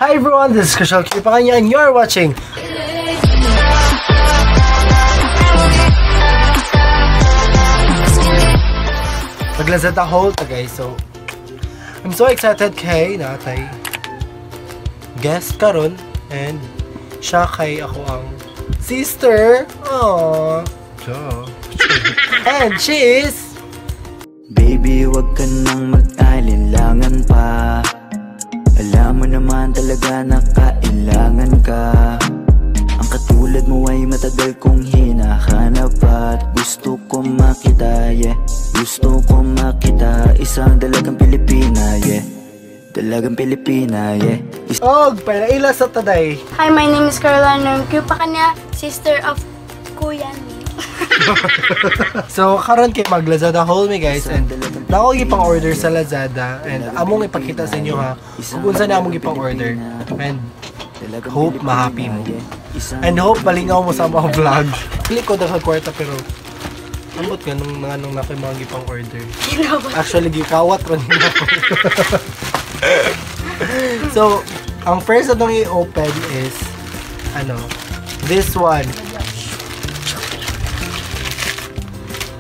Hi everyone, this is Chriselle Q. Pacaña and you're watching Mag-Lazada haul ta, guys. So, I'm so excited kay natay guest karon and siya kay ako ang sister. Aww. And she is Baby, wag ka nang mag-alinlangan pa. Alam mo naman talaga na kailangan ka. Ang katulad mo ay matagal kong hinahanap at gusto ko makita, yeah. Gusto ko makita isang dalagang Pilipina, yeah. Dalagang Pilipina, yeah. Og paila sa taday. Hi, my name is Caroline Q. Pacaña, sister of Kuya Neil. So karon kay mag Lazada haul mi, guys, and nako gipang order sa Lazada and among ipakita sa inyo ha kung unsa na among gipang order and hope ma-happy mo and hope malingaw mo sa mga vlog. Click ko daghang kwarta pero ambot nga nung nako mga gipang order. Actually gikawat ra nila ako. So ang first atong i-open is ano, this one.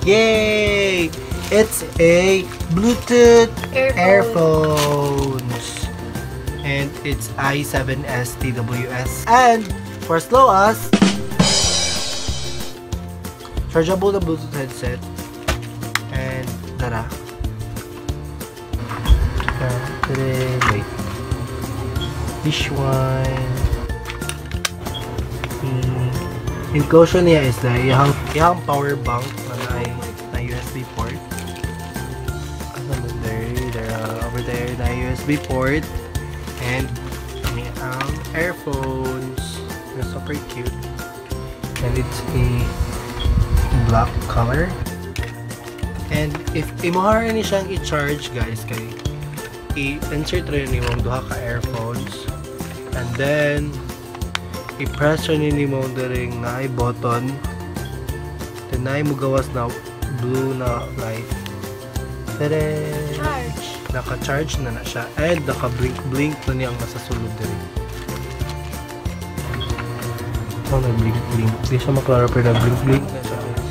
Yay! It's a Bluetooth earphones. And it's i7S TWS. And for slow as chargeable the Bluetooth headset. And tara. Wait. This one. Enclosure niya is na iyang power bank na na USB port. There, over there na USB port and ang earphones. They're super cute and it's a black color. And if imuha ni siyang i-charge, guys, kay i-insert rin nimo duha ka earphones and then i-press rin nimo diring naay button, then naay mo gawas na blue na light. Tada! Charge. Naka-charge na siya and naka-blink-blink na niya ang nasa sulod diri. Oh, nag-blink-blink. Di siya maklaro pero nag-blink-blink na siya, guys.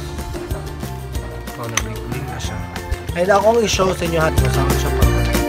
Oh, nag-blink-blink na siya. And akong i-show sa inyo hat kung saan siya pag-connect.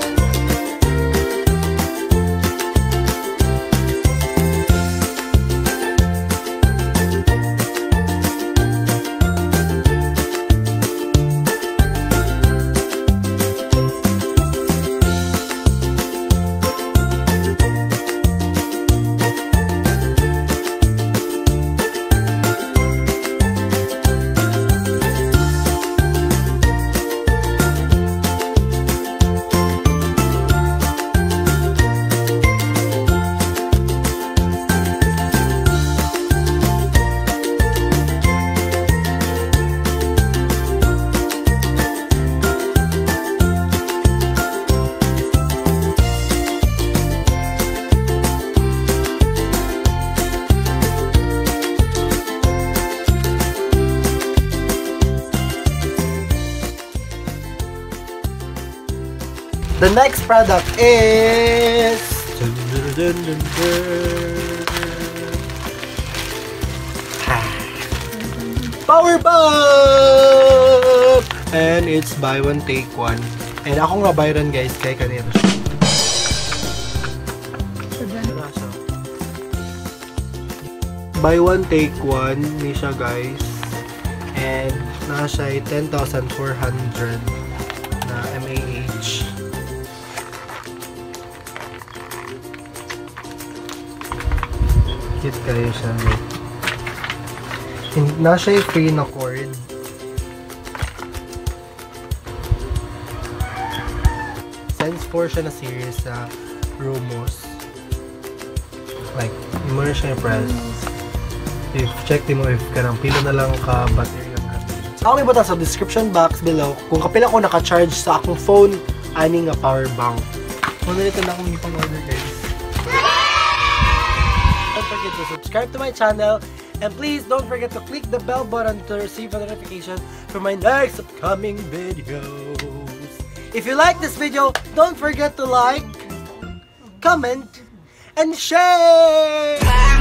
The next product is dun, dun, dun, dun. Power Bank! And it's buy one take one. And ako nga buy run, guys, kay kanina. Buy one take one ni siya, guys. And na siya 10,400 na mAh. Cute kayo siya. Na siya free na cord. Sense 4 siya na series sa Romoss. Like, mo na siya i-press. If check din mo if kanang pila na lang ka battery ang gamit. Ako ibutang sa description box below kung kapila ko naka-charge sa akong phone ani nga power bank. Muna nito na akong ipang order, guys. Don't forget to subscribe to my channel and please don't forget to click the bell button to receive a notification for my next upcoming videos. If you like this video, don't forget to like, comment, and share!